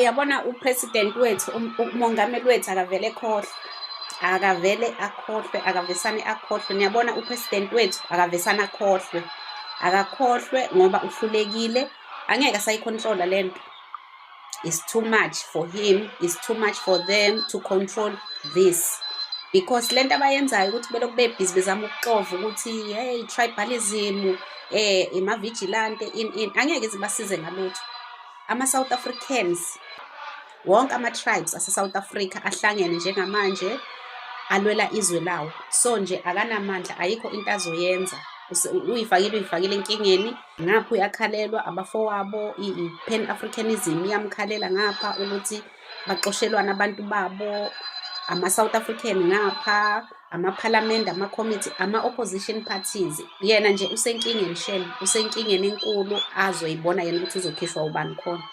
Yabona upresident wethu, umongameli wethu akavele ekhohlwe. Akavele akhohlwe, akavesane akhohlwe. Niyabona upresident wethu akavesane akhohlwe. Akakhohlwe ngoba uhlulekile, angeke asayikhontrola le nto. It's too much for him, it's too much for them to control this. Because le nto abayenzayo ukuthi belokhu bebhizi bezama ukuxova ukuthi hey tribalism, ima-vigilante, ini ini, angeke ize ibasize ngalutho. Ama-South Africans, wonke ama-tribes ase-South Africa ahlangene njengamanje alwela izwe lawo. So nje akanamandla, ayikho into azoyenza. Uyifakile, uyifakile enkingeni. Ngapha uyakhalelwa abafowabo, i-Pan Africanism iyamkhalela ngapha ukuthi baxoshelwane abantu babo, ama-South African ngapha, amaphalamende, amakhomithi, ama-opposition parties. Yena nje usenkingeni shame, usenkingeni enkulu azoyibona yena ukuthi uzokhishwa ubani khona.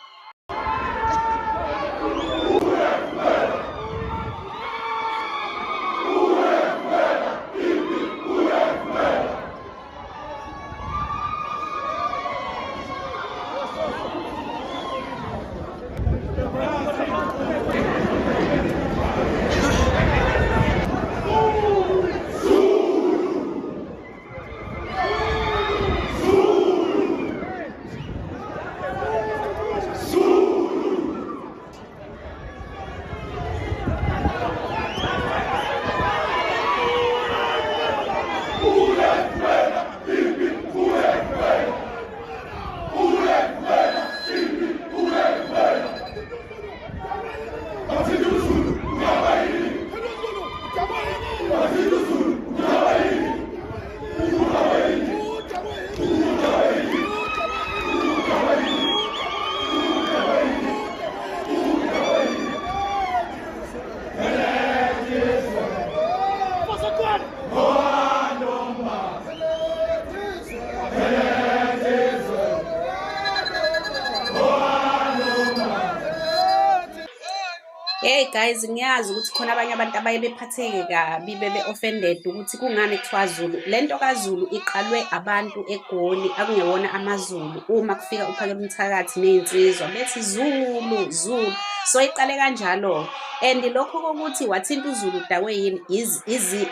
Hey guys, ngiyazi ukuthi khona abanye abantu abaye bephatheke kabi bebe-offended ukuthi kungani kuthiwa Zulu. Le nto kaZulu iqalwe abantu eGoli akungewona amaZulu. Uma kufika uphakela umthakathi ney'nsizwa bethi Zulu, Zulu. So iqale kanjalo. And lokho kokuthi wathinta uZulu udakwe yini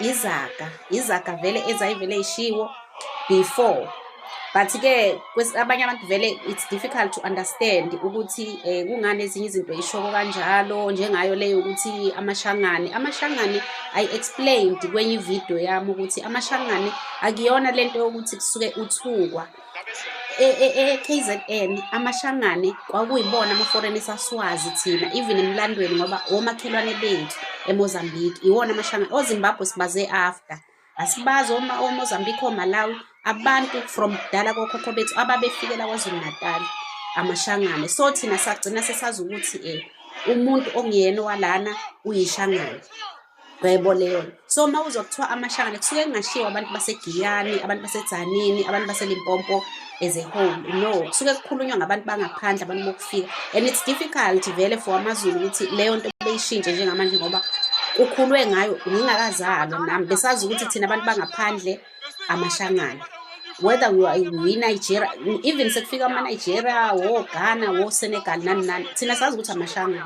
izaga. Izaga vele ezayivele y'shiwo before. But-ke abanye abantu vele it's difficult to understand ukuthi kungani ezinye izinto ey'shoko kanjalo, njengayo le yokuthi amaShangane. AmaShangane, I explained kwenye ividiyo yami ukuthi amaShangane akuyona lento yokuthi kusuke uthukwa. E-KZN amaShangane kwakuyibona ama-foreign esasiwazi thina even emlandweni ngoba omakhelwane bethu eMozambique iwona amaShangane. OZimbabwe sibaze after. Asibazi oMozambique, oMalawi, abantu from kudala kokhokho bethu ababefikela KwaZulu Natal, amaShangane. So thina sagcina sesazi ukuthi umuntu onguyena owalana uyiShangane. Uyayibona leyo nto? So uma uzwa kuthiwa amaShangane kusuke kungashiwo abantu baseGiyani, abantu baseTzaneen, abantu baseLimpopo as a whole. No, kusuke kukhulunywa ngabantu bangaphandle, abantu bokufika. And it's difficult vele for amaZulu ukuthi leyo nto beyishintshe njengamanje ngoba kukhulwe ngayo ngingakazalwa nami, besazi ukuthi thina abantu bangaphandle amaShangane. Whether we are we-Nigeria, even sekufika ama-Nigeria, wo-Ghana, wo-Senegal, nani nani, thina sazi ukuthi amaShangane.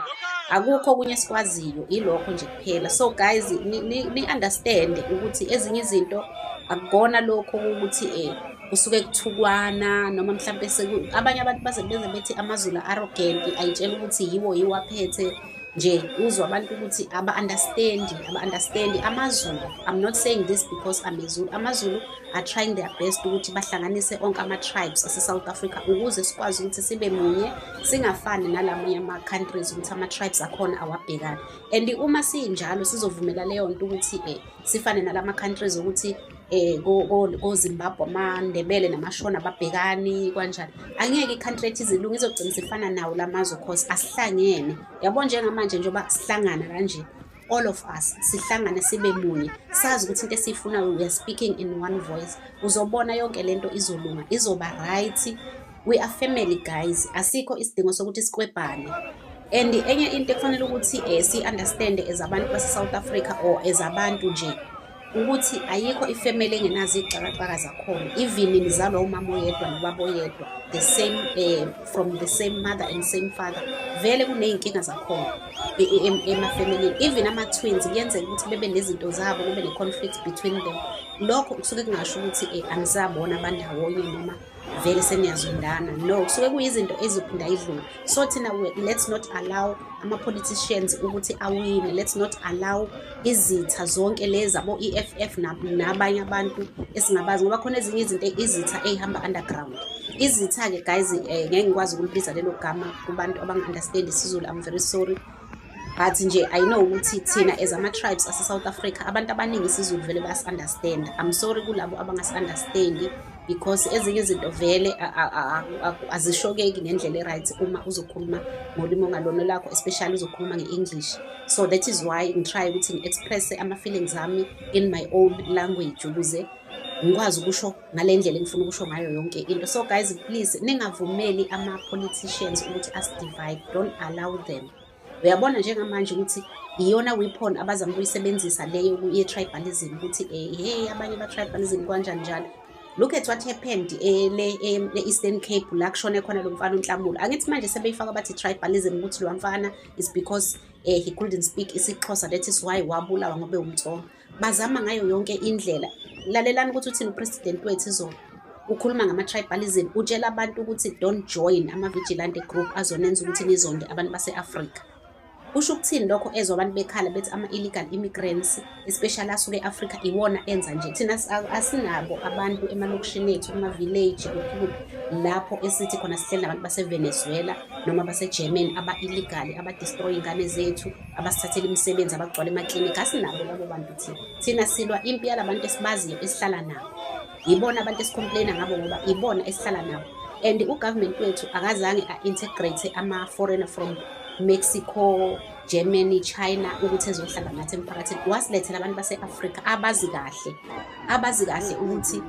Akukho okunye esikwaziyo, ilokho nje kuphela. So guys, ni-understand ukuthi ezinye izinto akukona lokho ukuthi kusuke kuthukwana noma mhlampe abanye abantu baze beze bethi amaZulu arrogant, ayitshela ukuthi yiwo yiwo aphethe nje. Uzwa abantu ukuthi aba-understand, aba-understand amaZulu. I'm not saying this because I'm a Zulu. AmaZulu are trying their best ukuthi bahlanganise onke ama-tribes ase-South Africa ukuze sikwazi ukuthi sibe munye, singafani nalamanye ama-countries ukuthi ama-tribes akhona awabhekani. And uma sinjalo sizovumela leyo nto ukuthi sifane nalama-countries ukuthi ko-Zimbabwe amaNdebele namaShona babhekani kanjani. Angeke i-country yethu izilungu izogcina isifana nawo la mazwe cause asihlangene. Yabo njengamanje njengoba sihlangana kanje, all of us sihlangane sibe munye, sazi ukuthi into esiyifunayo, we are speaking in one voice. Uzobona yonke lento izolunga, izoba right. We are family guys, asikho isidingo sokuthi sikwebhane. And enye into ekufanele ukuthi si-understand as abantu base-South Africa or as abantu nje, Ukuthi ayikho ifemeli engenazo iy'xakaxaka zakhona, even nizalwa umama oyedwa nobaba oyedwa, the same from the same mother and same father, vele kuney'nkinga zakhona emafemelini. Even ama-twins kuyenzeka ukuthi bebe nezinto zabo, kube ne-conflict between them. Lokho kusuke kungasho ukuthi anisabona abandawonye noma vele seniyazondana. No, kusuke kuyizinto ezophinda idlule. So thina, let's not allow ama-politicians ukuthi awine. Let's not allow izitha zonke lezi abo-EFF nabanye abantu esingabazi, ngoba khona ezinye izinto, izitha ey'hamba underground. Izitha-ke guys, ngeke ngikwazi ukulibiza lelo gama kubantu abanga-understand isiZulu, I'm very sorry, but nje I know ukuthi thina as ama-tribes ase-South Africa, abantu abaningi isiZulu vele bayasi-understand. I'm sorry kulabo abangasi-understandi, because ezinye izinto vele azishokeki ngendlela e-right uma uzokhuluma ngolimi ongalona lakho, especially uzokhuluma nge-English. So that is why ngi-try ukuthi ngi-express ama-feelings ami in my own language, ukuze ngikwazi ukusho ngale ndlela engifuna ukusho ngayo yonke into. So guys, please ningavumeli ama-politicians ukuthi asi-divide. Don't allow them. Uyabona njengamanje ukuthi iyona weapon abazama ukuyisebenzisa leyo ye-tribalism, ukuthi hey, abanye ba-tribalism kanjani njalo. Look at what happened le e-Eastern Cape, la kushone khona lo mfana uNhlamulo. Angithi manje sebeyifaka bathi tribalism, ukuthi lo mfana is because he couldn't speak isiXhosa, that is why wabulawa, ngoba ewumTsonga. Bazama ngayo yonke indlela. Lalelani ukuthi uthini u-president wethu izolo. Ukhuluma ngama-tribalism, utshela abantu ukuthi don't join ama-vigilante group azonenza ukuthi nizonde abantu base-Afrika. Kusho ukuthini lokho ezwa abantu bekhala bethi ama-illegal immigrants, especially asuke e-Afrika, iwona enza nje? Thina asinabo abantu emalokishini ethu, kuma-village, kuphi kuphi, lapho esithi khona sihleli nabantu base-Venezuela noma base-Germany aba-illegal, aba-destroy iy'ngane zethu, abasithathela imisebenzi, abagcwala emaklinikhi. Asinabo labo bantu thina. Thina silwa impi yalabantu esibaziyo, esihlala nabo. Yibona abantu esi-complain-a ngabo, ngoba ibona esihlala nabo. And u-government wethu akazange a-integrate ama-foreigner from Mexico, Germany, China ukuthi ezohlala nathi emphakathini. Wasilethela abantu base-Afrika abazi kahle, abazi kahle ukuthi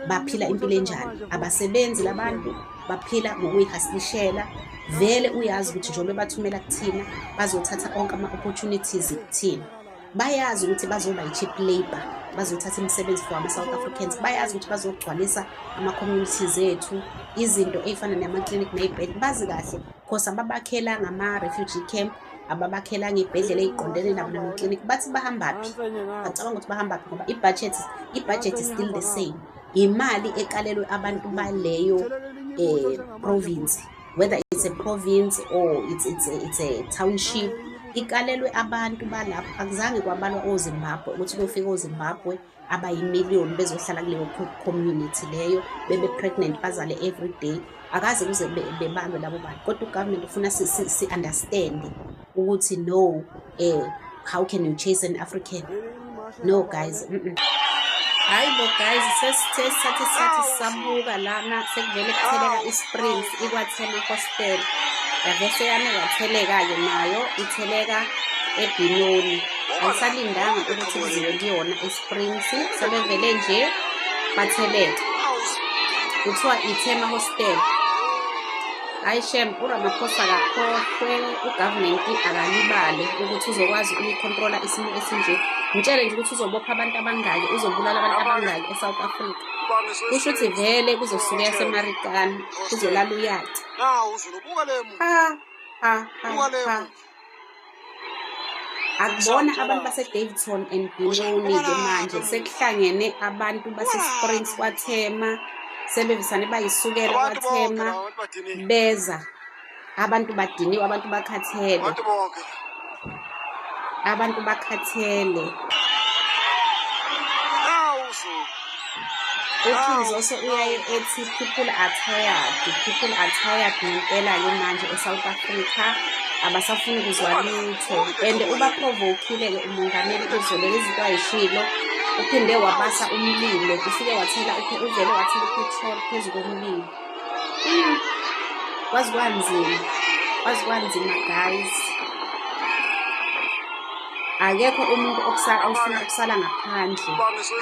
baphila impilo enjani. Abasebenzi labantu, baphila ngokuyihasilisela. Vele uyazi ukuthi njengoba bathumela kuthina, bazothatha onke ama-opportunities kuthina. Bayazi ukuthi bazoba i-cheap labour, bazothatha imisebenzi for ama-South Africans. Bayazi ukuthi bazogcwalisa ama-communities ethu, izinto ey'fana nama-clinic ney'bhedlela. Bazi kahle, cause ababakhelanga ama-refugee camp, ababakhelanga iy'bhedlela ey'qondene nabo namaklinikhi. Bathi bahambaphi? Bacabanga ukuthi bahambaphi? Ngoba i-budget is still the same. Imali ekalelwe abantu baleyo province, whether it's a province or it's a township, ikalelwe abantu balapho. Akuzange kwabalwa oZimbabwe ukuthi kuyofika oZimbabwe abayimiliyoni bezohlala kuleyo community leyo, bebe pregnant, bazale every day. Akaze kuze bebalwe labo bantu, kodwa u-government ufuna si-understand ukuthi no, how can you chase an African? No guys, Hayi bo guys, sesithe sathi sathi sisabuka lana, sekuvele kutheleka i-Springs iKwaThema Hostel. Yavese yame yatheleka-ke nayo, itheleka eBenoni. Ayisalindanga ukuthi kuziwe kuyona i-Springs, sebevele nje batheleka. Kuthiwa iThema Hostel. Hayi shem, uRamaphosa akakhohlwe, u-government akalibale ukuthi uzokwazi ukuyi-control-a isimo esinje. Ngitshele nje ukuthi uzobopha abantu abangaki, uzobulala abantu abangaki e-South Africa. Kusho ukuthi vele kuzosuka yaseMarikana, kuzolala uyaca. Ha ha ha ha. Akubona abantu base-Daveyton and Benoni-ke manje, sekuhlangene abantu base-Springs kwaThema, sebevisane bayisukela kwaThema, beza. Abantu badiniwe, abantu bakhathele. Abantu bakhathele. UKing Zoso uyaye ethi people are tired, people are tired ngempela-ke manje e-South Africa, abasafuni kuzwa lutho. And uba-provoke-ile-ke umongameli izolo, izinto ayishilo, uphinde wabasa umlilo, ufike wathela, uvele wathela u-petrol phezu komlilo. Kwaze kwanzima, kwaze kwanzima guys. Akekho umuntu ofuna ukusala ngaphandle,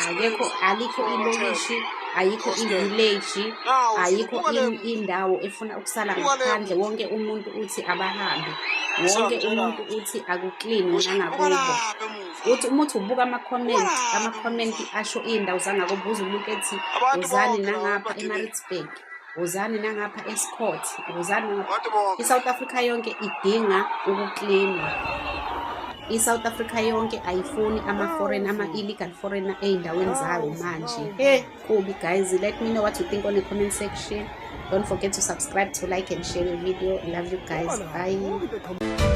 akekho, alikho ilokishi Ayikho Oscar. i-village, Nawu, ayikho buka le emuva. indawo efuna ukusala Buka le ngaphandle. emuva. Wonke umuntu uthi abahambe, wonke Ngisakutshela. umuntu uthi akuklinwe Buka nangakubo. lapha emuva. Uthi uma uthi ubuka ama-comment, Buka lapha ama-comment emuva. asho iy'ndawo zangakubo, uzwe umuntu ethi Abantu wozani bonke laba nangapha bagibele. eMaritzburg, wozani nangapha eScott, wozani nangapha. Abantu bonke. I-South Africa yonke idinga ukuklinwa. I-South Africa yonke ayifuni ama-foreign, ama-illegal foreigner ey'ndaweni zayo manje. Hey, kubi guys. Let me know what you think on the comment section. Don't forget to subscribe, to like and share the video. Love you guys. Bye.